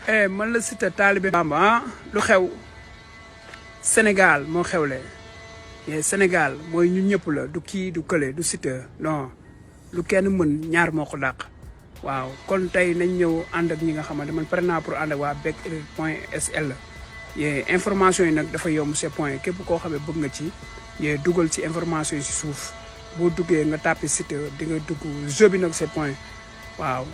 man la Siteu taalibe Bamba lu xew Sénégal moo xewle Sénégal mooy ñun ñëpp la du kii du kële du Siteu non lu kenn mën ñaar moo ko dàq waaw kon tey nañ ñëw ànd ak ñi nga xamante man pare naa pour ànd ak waa bec.sl information yi nag dafa yomb c'est point képp koo xam ne bëgg nga ci dugal ci information yi si suuf boo duggee nga tàppi Siteu di nga dugg jeu bi nag c'est point waaw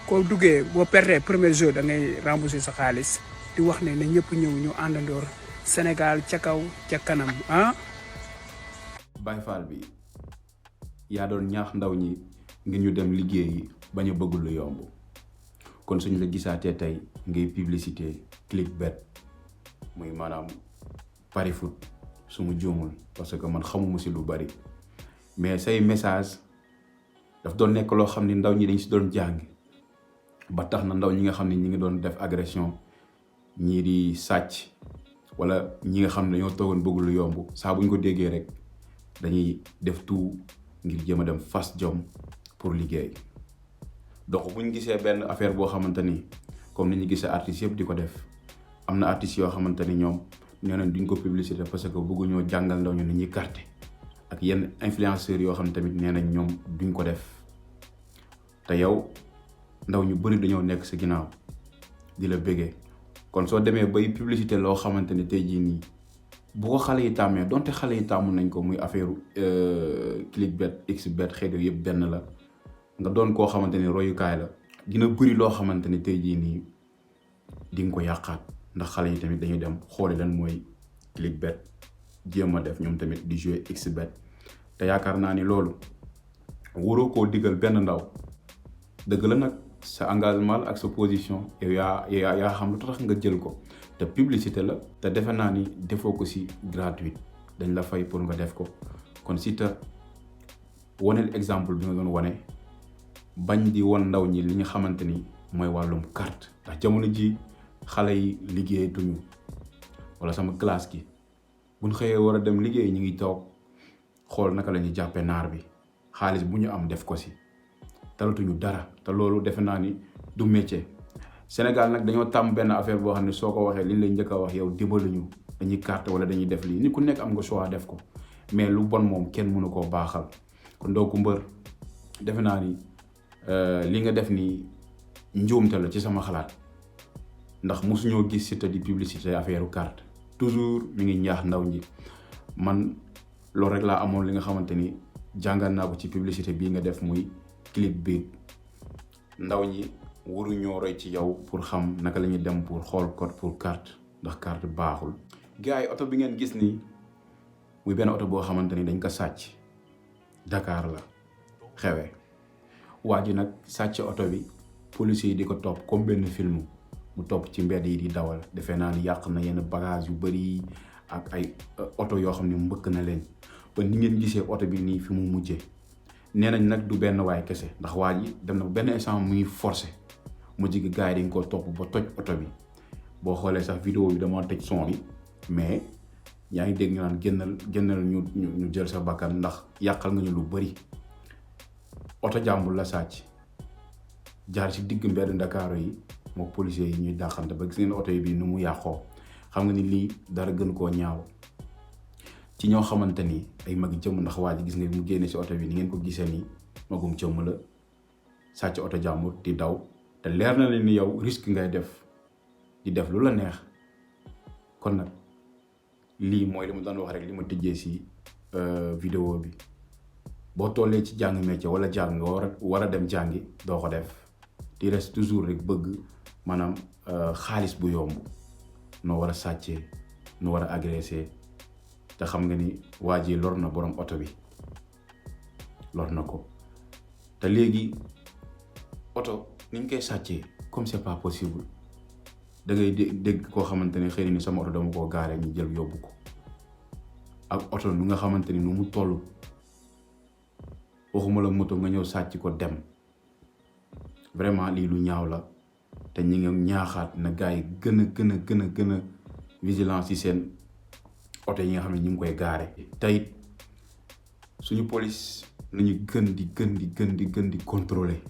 koo duggee boo perdee premier jeu da ngay rembourser sa xaalis di wax ne na ñëpp ñëw ñu àndandoor Sénégal ca kaw ca kanam ah. Baye Fall bi yaa doon ñaax ndaw ñi ngir ñu dem liggéeyi bañ a bëgg lu yomb kon suñu la gisaatee tey ngay publicité Clickbet muy maanaam pari foot su mu juumul parce que man xamuma si lu bari mais say message daf doon nekk loo xam ni ndaw ñi dañ si doon jàng ba tax na ndaw ñi nga xam ne ñi ngi doon def agression ñii di sàcc wala ñi nga xam ne dañoo toogoon bëgg lu yomb saa bu ñu ko déggee rek dañuy def tout ngir jéem a dem fas jom pour liggéey donc bu ñu gisee benn affaire boo xamante ni comme ni ñu gisee artistes yëpp di ko def am na artistes yoo xamante ni ñoom ñoo neen duñ ko publicité parce que bëgguñoo jàngal ndaw ñu ni ñuy carte ak yenn influenceurs yoo xam ne tamit nee nañ ñoom duñ ko def te yow ndaw ñu bëri dañoo nekk sa ginnaaw di la bëggee kon soo demee bay publicité loo xamante ni tey jii nii bu ko xale yi tàmmee donte xale yi tàmm nañ ko muy affaire Clickbet xbet xeet yooyu yëpp benn la nga doon koo xamante ni royukaay la dina bëri loo xamante ni tey jii nii di nga ko yàqaat ndax xale yi tamit dañuy dem xooli lan mooy Clickbet jéem a def ñoom tamit di jouer xbet te yaakaar naa ni loolu waroo koo digal benn ndaw dëgg la nag sa engagement ak sa position yow yaa xam lu tax nga jël ko te publicité la te defe naa ni defoo ko si gratuite dañ la fay pour nga def ko kon Siteu waneel exemple bi nga doon wane bañ di won ndaw ñi li nga xamante ni mooy wàllum carte ndax jamono ji xale yi liggéeyatuñu wala sama classe gi buñ xëyee war a dem liggéey ñu ngi toog xool naka la ñuy jàppee naar bi xaalis bu ñu am def ko si talatuñu dara te loolu defe naa ni du métier Sénégal nag dañoo tàmm benn affaire boo xam ne soo ko waxee liñ lay njëkk a wax yow dimbaluñu dañuy carte wala dañuy def lii ni ku nekk am nga choix def ko mais lu bon moom kenn mënu koo baaxal kon donc mbër defe naa ni li nga def ni njuumte la ci sama xalaat ndax mosuñoo gis Siteu di publicité affaire carte toujours mi ngi ñaax ndaw ñi man loolu rek laa amoon li nga xamante ni jàngal naa ko ci publicité bii nga def muy Clickbet ndaw ñi waruñoo roy ci yow pour xam naka la ñuy dem pour xool code pour carte ndax carte baaxul. gars yi oto bi ngeen gis nii muy benn oto boo xamante ni dañ ko sàcc Dakar la xewe waa ji nag sàcc oto bi police yi di ko topp comme benn film mu topp ci mbedd yi di dawal defe naa ni yàq na yenn bagage yu bari ak ay oto yoo xam ne mbëkk na leen ba ni ngeen gisee oto bi nii fi mu mujjee nee nañ nag du benn waay kese ndax waa ji dem na benn instant muy forcé mu jigi gars yi dañ ko topp ba toj oto bi boo xoolee sax vidéo bi dama tëj son bi mais yaa ngi dégg ñu naan génnal ñu jël sa bakkan ndax yàqal nga ñu lu bari oto jàmbur la sàcc jaar ci digg mbedd Ndakaaru yi moo policiers yi ñuy dàqante ba gis ngeen oto yi bi nu mu yàqoo xam nga ni lii dara gën koo ñaaw ci ñoo xamante ni ay magi jëmm ndax waa ji gis nga mu génne si oto bi ni ngeen ko gisee nii magum jëmm la sàcc oto jàmbur di daw te leer na leen ni yow risque ngay def di def lu la neex kon nag lii mooy li ma doon wax rek li ma tëjee si vidéo bi boo tollee ci jàng métier wala jàng nga war a dem jàngi doo ko def di reste toujours rek bëgg maanaam xaalis bu yomb noo war a sàccee noo war a agressé te xam nga ni waa ji lor na borom oto bi lor na ko te léegi oto ni ñu koy sàccee comme c'est pas possible da ngay dégg koo xamante ne xëy na ni sama oto dama koo gaaree ñu jël yóbbu ko ak oto nu nga xamante ni nu mu toll waxuma la moto nga ñëw sàcc ko dem vraiment lii lu ñaaw la te ñi nga ñaaxaat na gars yi gën a vigilance ci seen oto yi nga xam ne ñu ngi koy gaare tey suñu police nañu gën di contrôler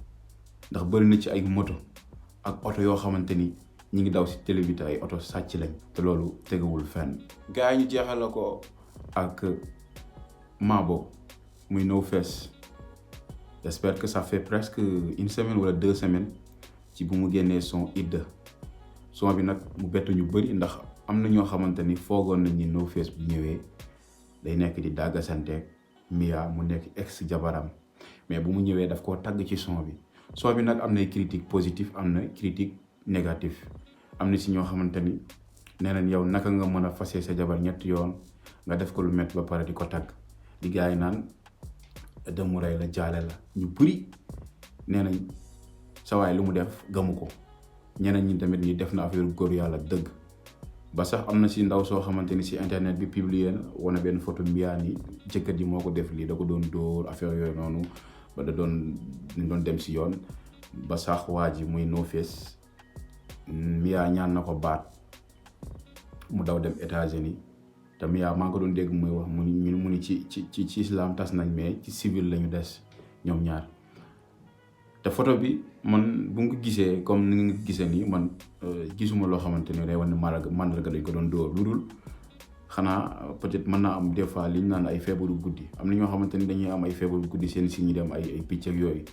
ndax bëri na ci ay moto ak oto yoo xamante ni ñi ngi daw si télé bi te ay oto sàcc lañ te loolu tegawul fenn. gars yi ñu jeexal ko ak Mabo muy No Face. J'espère que ça fait presque une semaine wala 2 semaines ci bu mu génnee son Idda son bi nag mu bett ñu bëri ndax am na ñoo xamante ni foogoon nañ ni No Face bu ñëwee day nekk di dàggasanteeg Mia mu nekk ex jabaram mais bu mu ñëwee daf koo tagg ci son bi nag am na critique positive am na critique négative am na si ñoo xamante ni nee nañ yow naka nga mën a fase sa jabar 3 yoon nga def ko lu métti ba pare di ko tagg di gars yi naan dëmu rey la jaale la ñu bëri nee nañ sa waay lu mu def gamu ko ñeneen ñi tamit ñi def na affaire góor yàlla dëgg ba sax am na si ndaw soo xamante ni si internet bi publier na wane benn photo Mia ni jëkkër ji moo ko def lii da ko doon dóor affaire yooyu noonu ba da doon dem si yoon ba sax waa ji muy No Face Mia ñaan na ko baat mu daw dem États-Unis te Mia maa ngi ko doon dégg muy wax mu ni ci islam tas nañ mais ci civil lañu des ñoom ñaar te photo bi man bu nga ko gisee comme ni nga gisee nii man gisuma loo xamante ni day wane mandarga dañ ko doon dóor lu dul xanaa peut-être mën naa am des fois li ñu naan ay feebaru guddi am na ñoo xamante ni dañuy am ay feebaru guddi seen si ñi dem ay picc ak yooyu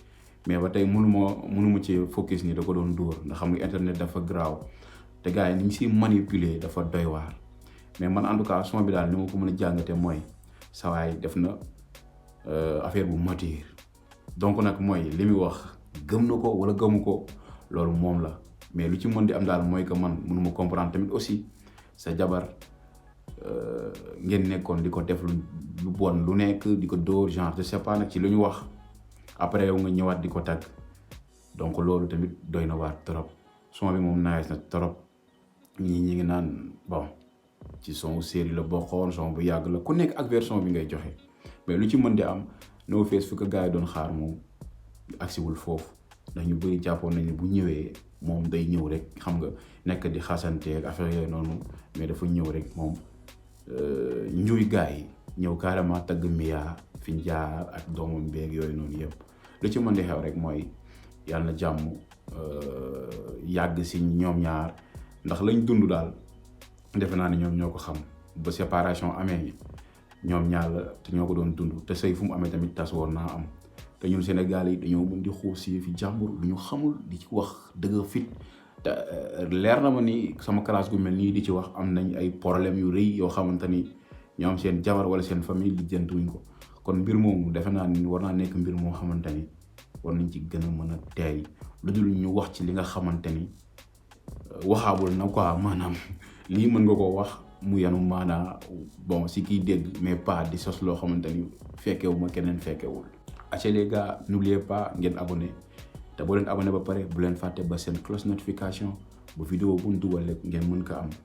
mais ba tey mënuma ci focus ni da ko doon dóor ndax xam nga internet dafa graaw te gars yi ni ñu siy manipuler dafa doy waar mais man en tout cas son bi daal ni ma ko mën a jàngate mooy sawaay def na affaire bu mature donc nag mooy li muy wax gëm na ko wala gëmu ko loolu moom la mais lu ci mën di am daal mooy que man mënuma comprendre tamit aussi sa jabar ngeen nekkoon di ko def lu bon lu nekk di ko dóor genre je sais pas nag ci lu ñu wax après yow nga ñëwaat di ko tagg donc loolu tamit doy na waar trop son bi moom nice na trop ñi ngi naan bon ci son série la bokkoon son bu yàgg la ku nekk ak version bi ngay joxe mais lu ci mën di am No Face fu ko gars yi doon xaar moom agsiwul foofu ndax ñu bëri jàppoon nañu bu ñëwee moom day ñëw rek xam nga nekk di xasanteeg affaire yooyu noonu mais dafa ñëw rek moom njuuy gars yi ñëw carrément tagg Mia fi ñu jaar ak doomam beeg yooyu noonu yëpp lu ci mën di xew rek mooy yàlla na jàmm yàgg si ñoom ñaar ndax lañ dund daal defe naa ne ñoom ñoo ko xam ba séparation amee ñoom ñaar la te ñoo ko doon dund te sëy fu mu amee tamit tas woon naa am te ñun Sénégal yi dañoo mën di xuus si fi jàmbur lu ñu xamul di ci wax dëgg fit te leer na ma ni sama classe gu mel nii di ci wax am nañ ay problème yu rëy yoo xamante ni ñoom seen jabar wala seen famille li jëntuwuñ ko kon mbir moomu defe naa ni war naa nekk mbir moo xamante ni war nañ ci gën a mën a teey lu dul ñu wax ci li nga xamante ni waxaabul na quoi maanaam lii mën nga koo wax mu yanu maanaa bon si kiy dégg mais pas di sos loo xamante ni fekkewu ma keneen fekkewul acca les gars n'oubliez pas ngeen abonné te boo leen abonné ba pare bu leen fàtte ba seen cloche notification bu vidéo bu ñu dugal rek ngeen mën ko am